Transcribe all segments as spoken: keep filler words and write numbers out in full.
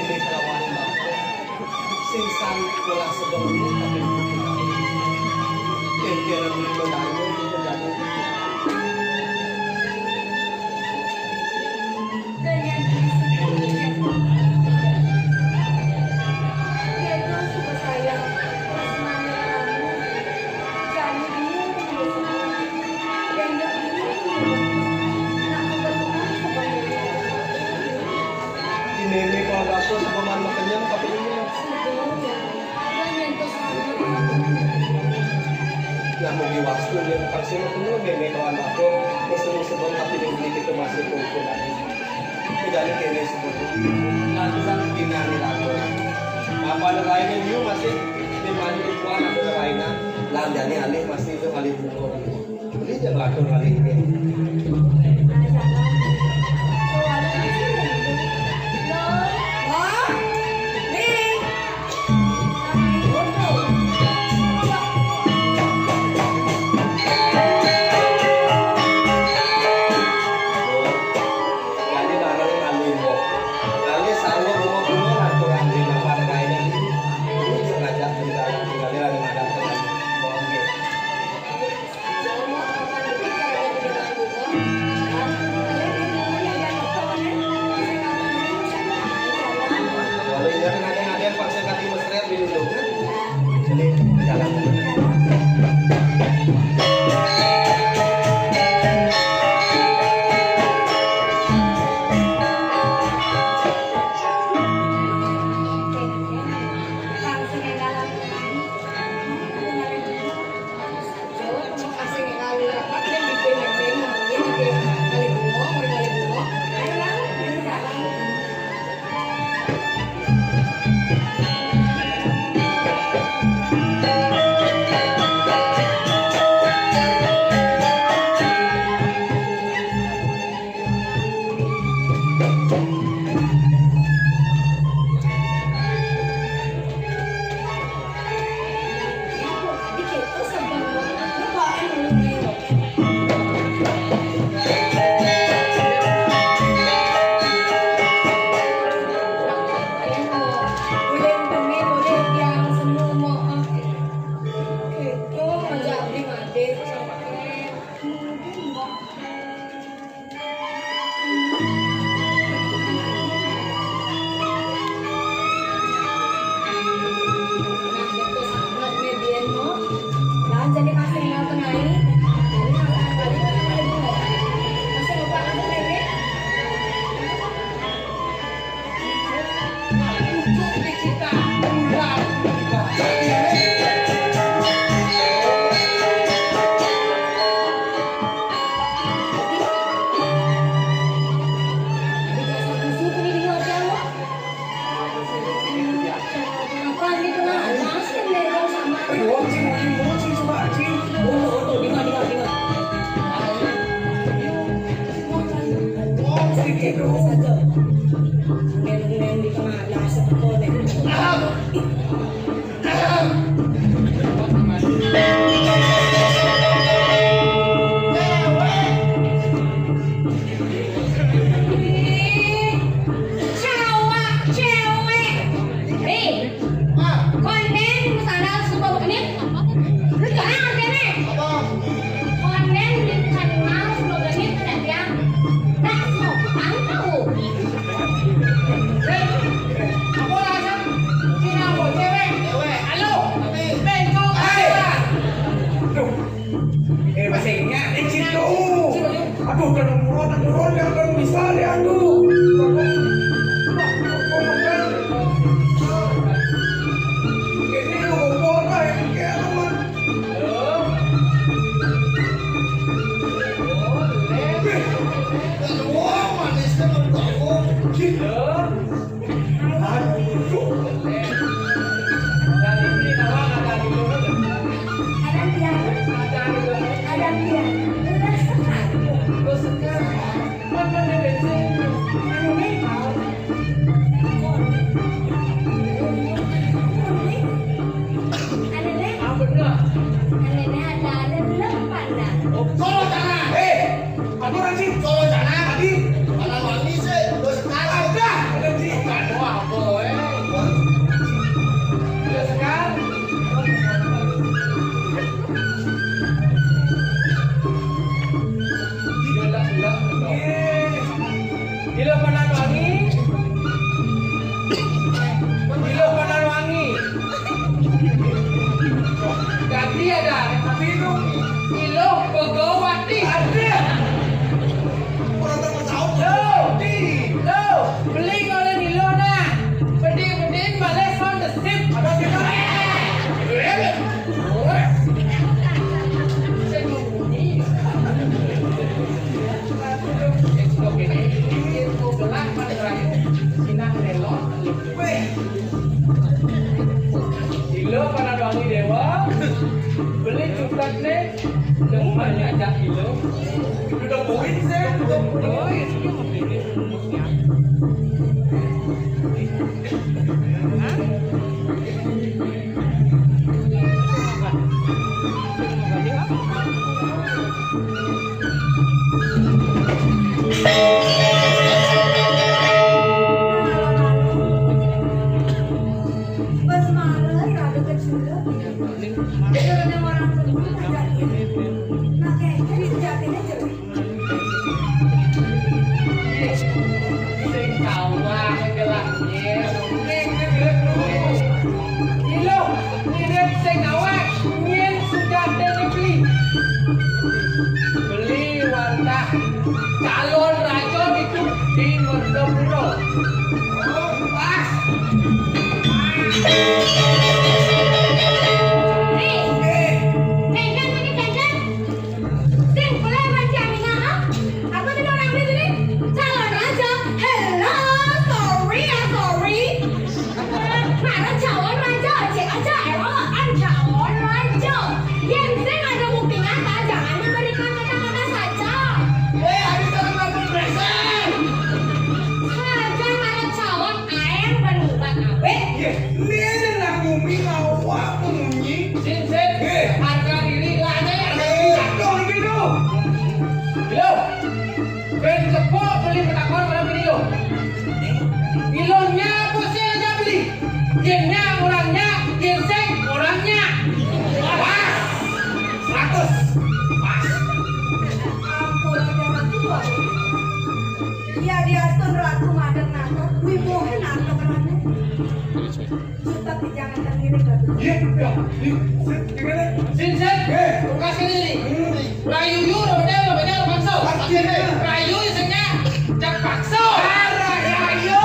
Ini kelawan bapak. Sing sanggup ngolah sebelum tapi kénkén menanya itu jadi. Ini kalau bakso sama makan kenyang tapi ini. Nah, mau diwastu ya, pasti mau kenyang, nenek kawan aku. Terus terus sebelum tapi ini kita masih kumpul lagi. Tidak ada kene sebelum. Nah, kita pindah di lagu. Apa ada lainnya, yuk, masih di mana di kuan ada lainnya. Lanjani alih masih itu kali bunga. Beli aja lagu kali ini. Iluh Pandan Wangi. Ganti ada. Iluh Begawati. Ada. Orang tak tahu. Lo, lo, beli ngolehin iluh nah. Beli-beli balik sound the ship. Ada sih. Weh. Iluh Pandan Wangi Dewa, beli cupet nih, demen ngajak iluh. Udah poin sih, udah poin. Pas malam rada kecil, dia ada orang rumah ngajakin. Nah, kayaknya sejatinya jelek. Sing kawak gelahnya. Iluh, mirip sing kawak, nyén sujatine beli. Beli wantah calon raja itu di Merdopuro. Pas. Nih, tengkar pakai tengkar. Sing boleh Raja Aminah, ah? Aku tuh orang beli sini. Calon raja. Hello, sorry ya, sorry. Mana calon raja? Cek aja, elokan calon raja. Yang sing ada bukti nyata, jangan memberikan kata-kata saja. Eh, ada calon raja preser. Saja kalau calon air berubah kabeh. Iya, ini ada nang bumi ngawak munyi. Sin, sin. Eh. Harga diri lah, ada yang harga diri. Eh, dong gitu. Halo. Ben kepok beli petakon pada bini lo. Ilonya apa sih aja beli? Yennya orangnya, yen sing orangnya. Pas. Seratus. Pas. Ampun, aja tua. Iya, diastun ratu madeg nangkep, wibuhe nangkep rane. Jutek dijangan tengiring, Ratu. Iya, iya. Sin, sin. Eh. Buka sini, nih. Hmm. Rayu yu, lo bener, lo bener, lo bangso. Pasti ada. Rayu isinya, jak bakso. Arah, rayu.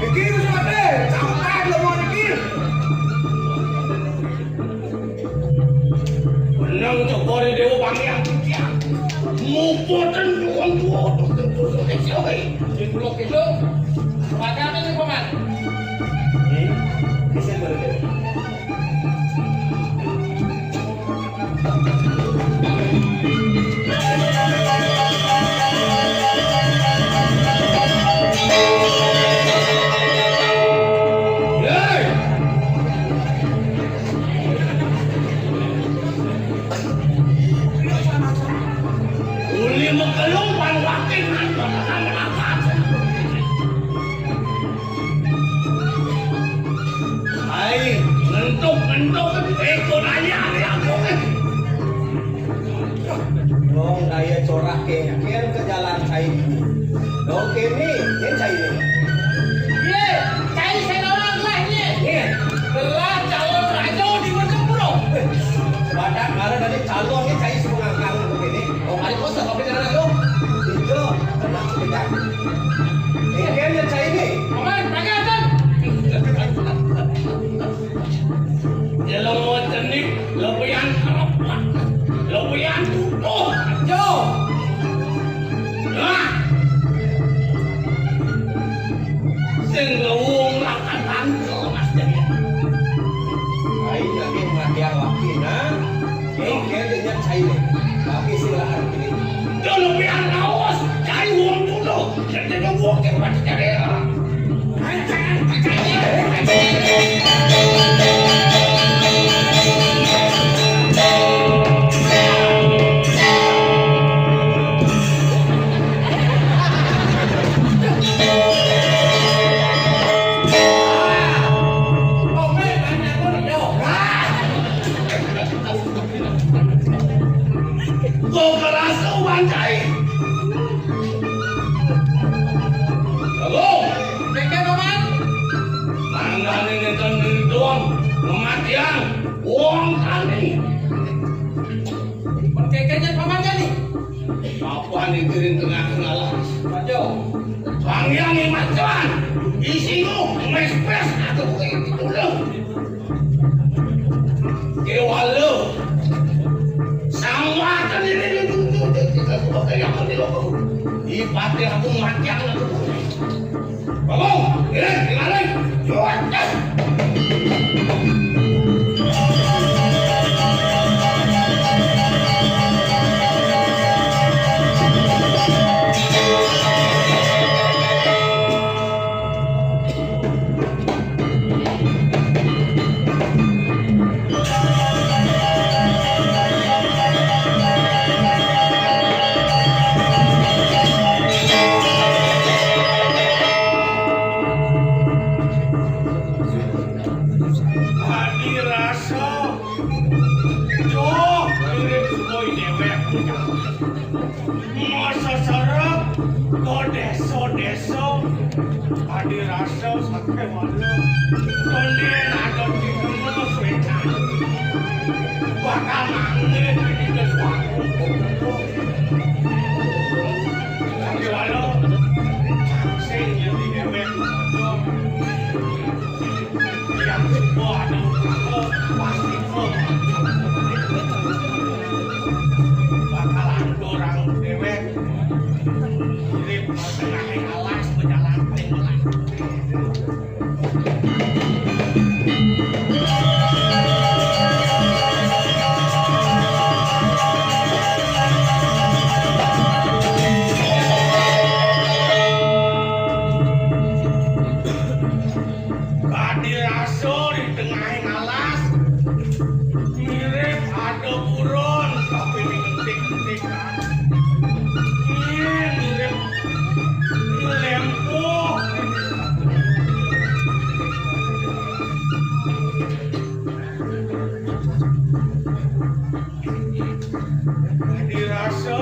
Iki wis mati, campur lho mau iki. Menang coba di Dewa Pangeran Titiang. Mupoten wong tuwa terus terus terus. Di Pulau Kidul, pakane ning paman. Iki bisa berarti. Uli mekelung pan wakin nang. Ai, ngentuk-ngentuk, eko nanya, ada apa? Dong, daya corak ke, ke jalan cai ini. Dong, kene, ini cai ini. Iya, cai senoran lah, iya. Iya. Gelar calon raja di Merdopuro. Badan, ada dari calon ini cai semua ngangkang begini. Oh, ada kosong, apa jalan lo? Itu, tenang, kita. Ini cai ini. Paman, tangan, Tan. Jelema cenik lebihan kerepet, lebihan tutuh. Yo. Nah. Sing lewung lakan tangkel, Mas Jaya. Ai lagi mati awak nah. Oke, dengan Kok kerasa wancai? Agung. Keke, Paman. Tanggane ngeten diri doang, kematian, wong tani. Keke, Paman, kali. Apa nih diri tengah ngalah? Ayo. Bang Yang Imacan, isimu mespes atau kayak gitu loh. Kewala. Samatan ini duduk-duduk kita sebagai yang menilai. Ipate aku mati yang aku. Bangun, ini tinggalin. Jual. Adi rasa, joh, mirip sugoi dewek. Masa serep, ke desa-desa, adi rasa sampai malam. Konden ada di rumah suetan. Bakal manggil ini ke suatu. Tapi walau, sing jadi dewek. Yang semua ada usaha, pasti bakalan dorang dewek. Mirip tengah alas, berjalan paling belas. Kadi rasa di tengahing alas, mirip ada buron, tapi digentik-gentikan. Iya, mirip lempoh. Dirasa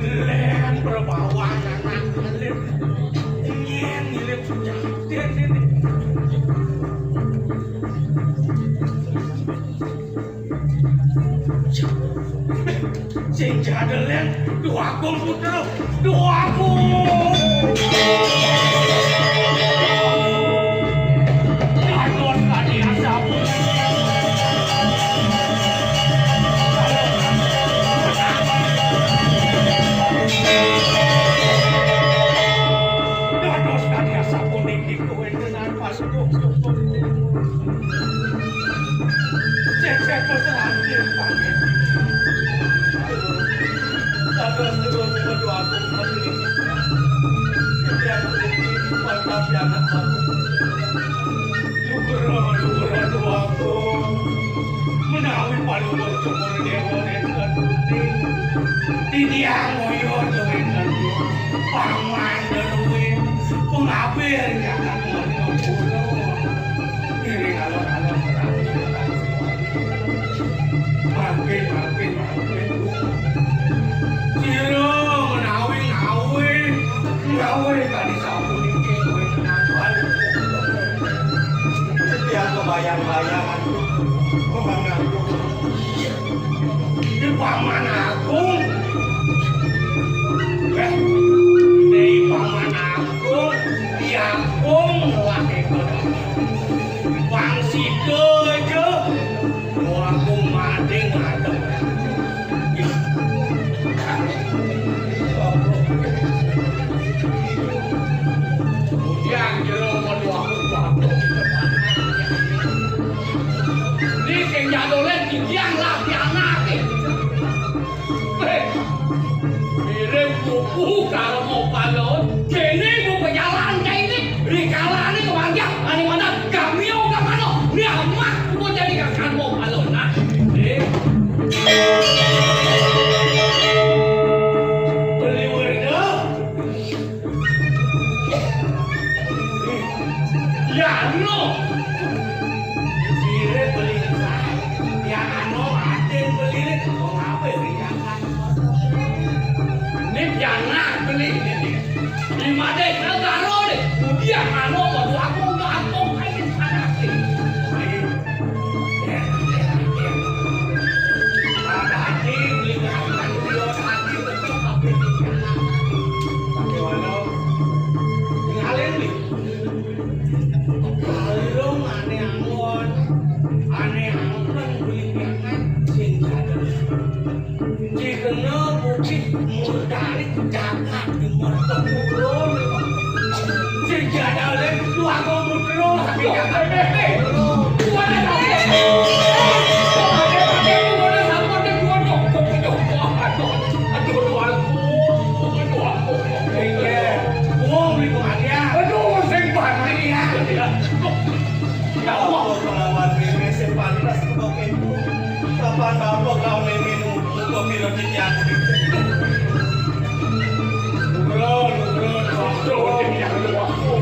lén berbawang anak ngelit. Nyén ngirit penyakitan ini. Sing jadelen, Duh Agung, putra, Duh Agung. Dados kadi asapu. Dados kadi asapu niki kuwi tenan pas. Cecep terserah. Dados turun menuju aku. Titiang puniki mangkapi anak bapak. Luhur, luhur, luhur aku. Menawi paluhur cumur dewa nenten putih. Titiang nguyuh duwénten paman deruwé pengabir jagat Martapura. Ngiring alon-alon perang. Mangkin, mangkin, mangkin. Sira menawi ngawé, ngawé kadi sapuniki kuwi tenan. Setiap kebayang-bayang, aduh, mengaku. Di Paman Agung. Eh, di Paman Agung, di Agung, wah, hebat. Bang Sida aja. Wah, aku mati ngadep. Kemudian jero menuju waktu. Ini sing jadule titiang lagi anake. Eh, mirip kuku karo mopalon, kene Beli Werda. Ya no. Beli saya. Ya ano aden beli. Kok apa ya? Ini pianak beli ini. Di mana negara ni? Dia ano baru aku gantung aja panas ni. Ada aja beli gantung dia tadi betul tapi pianak. Pakai mana? Tinggalin ni. Kalau mana angon, aneh angon beli pianak sing ada. Dikena bukit murdaning jagat di Martapura. Sing jadale luaku putra. Tuan ada. Aduh, aduh, aduh, aduh, aduh, aduh, aduh. Iya. Wong di kematian. Aduh, sing panik ya. Ya Allah, kelawan meme sing pantes kok kene. Kapan bapak kau meme muka pira titiang? Nugrun, nugrun, nugrun.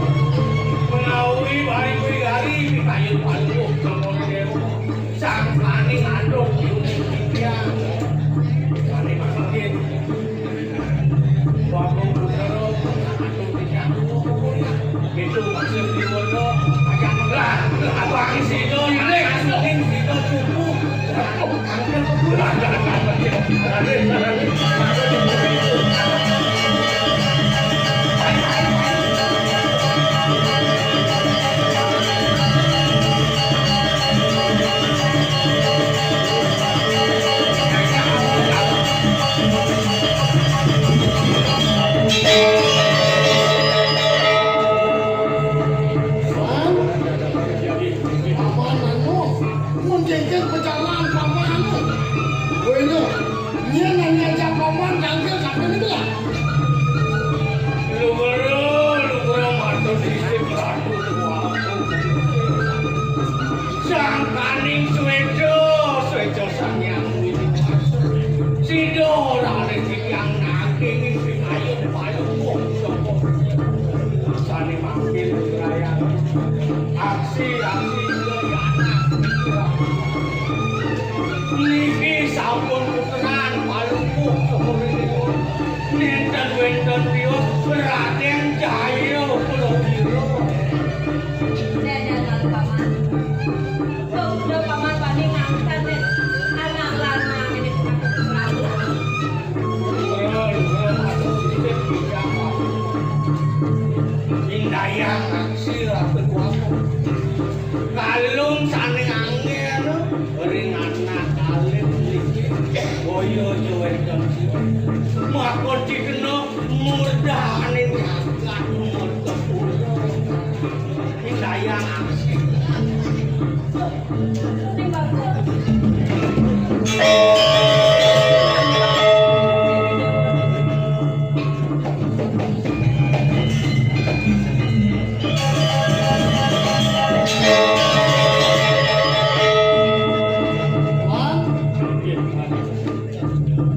Menawi baik kuwi hari pitayen paluh kampung dewa. Sang paning aduh titiang. Paning mangkin. Waktu putra, aduh titiang. Itu maksud diwono, ajak melah. Abang sida, ning sida cupu. Paman anu, mun jengking pejalan paman anu. Wéna, nyén nanya jak paman tangkil kapan itu lah? Lugara, lugara matur sisip ratu tuaku. Sangkaning swéda, swéda Sang Hyang Widi Wasa. Sida raris titiang nangkingin pinayon payung sapa. Sane mangkin ngrayang aksi-aksi Jayana. Niki sampun puteran palupuh sapermenika. Nenten wenten rios Raden Jaya Purawira. Saya jalan, Paman. Kok udah Paman paning angkat, nih? Anak lanang ini bukan Ratu. Indayang aksi ratu kuaku. Kalung sane angel ring anak alit niki. Boyo jowe kang siwa. Maka dikena murdane nyakat murka pura. Indayang aksi.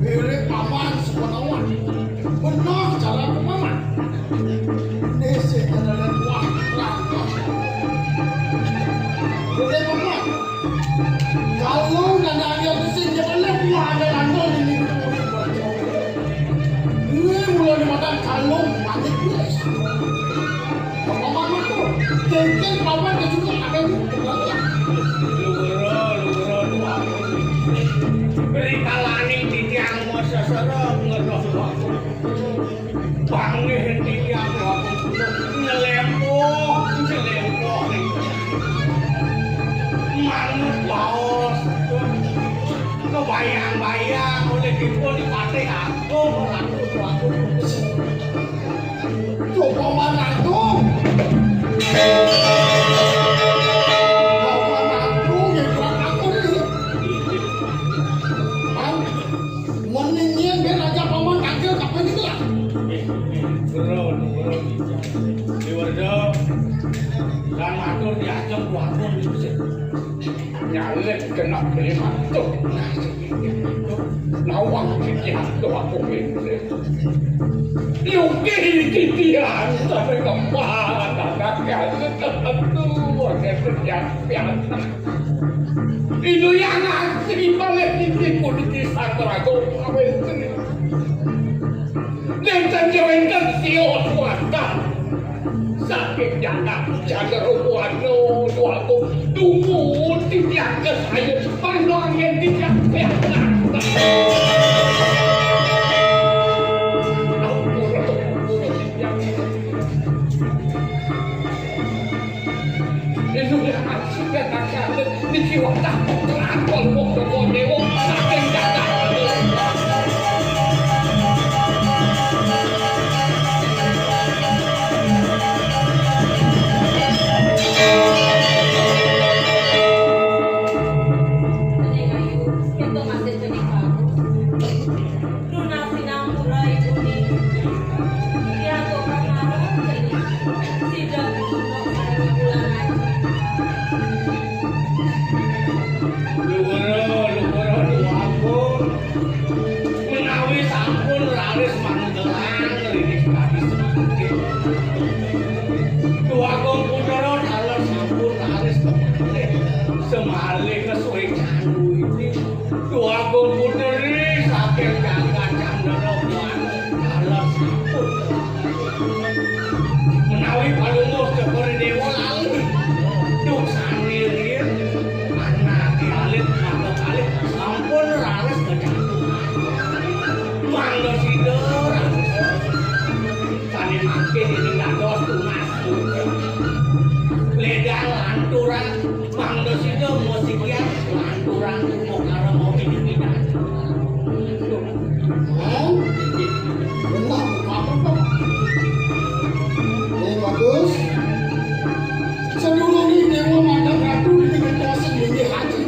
Mirip paman semenawan. Bener cara paman. Dhisik adalah buah langkah. Boleh, Paman. Kalau nanda Arya Besi, dia boleh buah ada langkah ini. Ini mulai dimakan kalau mati, guys. Paman itu, mungkin Paman itu juga ada ini. Lugro, lugro, lugro. Beri kalaning titiang masa serem, ngeroh. Panggih titiang waktu nyelempoh, nyelempoh. Manut baos. Kebayang-bayang oleh dipun dipatih agung, ratu, ratu. Coba manatu. Coba manatu, ya, kurang akur ini. Mang, mending yen ben aja paman kagel kapan iki lah. Déwarda, lan matur diajeng Dwagung Yusuf. Nyalet kena beli mantuk. Nawang titiang Dwagung Yusuf. Yuki titiang sampai kemana anak yang ketentu oleh titiang pianak. Inu yang asli balik titiku di kisah teragung awet. Nénten wénten sios wantah. Saking jagat Jagaruwana, Dwagung, dungu titiang kesayen, mangda anggen titiang penak. Ampun, ampun, titiang. Inggih, ampun, niki wantah kelakon Mokta Dewa saking jagat. Dening ayu, kita masih jenis baru. Lunas sinampura ibune. Diatur perkara kene. Sida kusuma sareng bulan aji. Luhura, luhura, Dwagung. Menawi sampun raris mantelan rinis kadi semanten. Dwagung Putra taler sampun raris kemalih. Semalih kesuwe candu ini. Dwagung Putri saking Gangga Candra Buana. Alas sampun. Menawi palungguh Cokor Dewa lali. Duh sani riyin. Anak alit, mangga kalih. Sampun raris kecanduan. Mangga sida raris. Sane mangkin ing dados tunas. Ledang lanturan mangda sida musikian lanturan tumo karo mau pidan-pidan. Oh, benar, apa, Pak? Eh, bagus. Sadurunge Dewa mandheng ratu niki kertas nggih haji.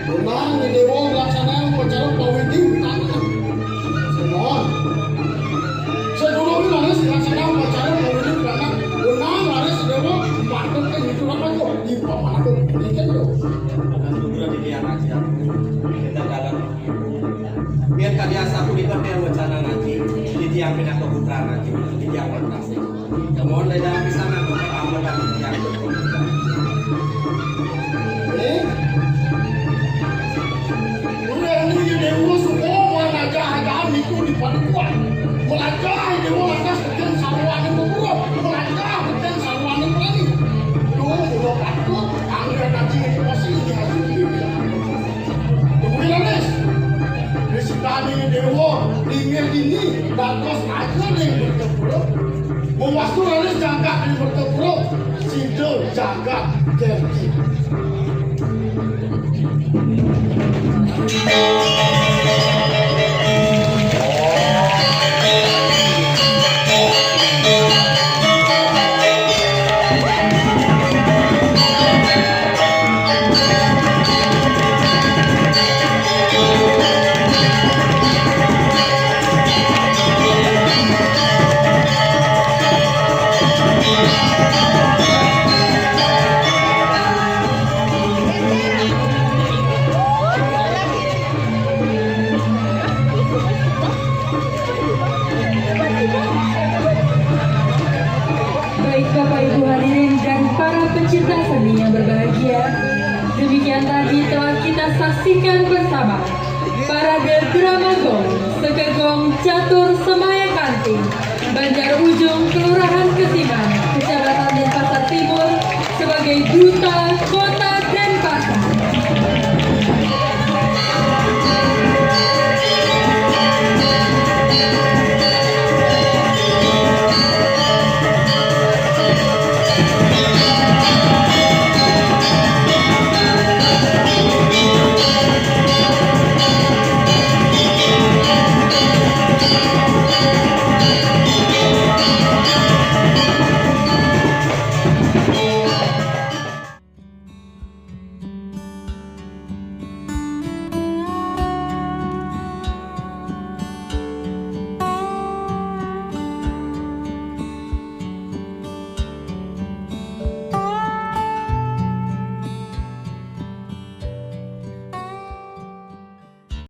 Wenang Dewa nglaksanakake upacara pawidi utama. Semohon. Sadurunge raris nglaksanakake upacara pawidi utama, wenang raris Dewa mandheng ing itu rapat kok. Di pamanku. Ngeten lho. Akan putra titiang aji. Kita dalam. Biar kalian satu di konten wacana ngaji. Titiang pinaka putra ngaji. Titiang lantas. Mohon ledang pisan aku pamit karo titiang. Eh? Ora niki Dewa Sukma melajah-ajah niku di padukuhan. Melajah Dewa lantas keten sarwane pemurut. Melajah keten sarwane pelani. Duh, kula patut anggen aji niki pasti iki asli. Duh, wis. Wis kami Dewa, inggih ini dados aja ning bertepuk. Mewastu raris jagat ing Mertapura, sida jagat Gerti. Baik Bapak Ibu hadirin dan para pecinta seni yang berbahagia, demikian tadi telah kita saksikan bersama Parade Drama Gong, Sekegong Catur Semaya Kanti, Banjar Ujung,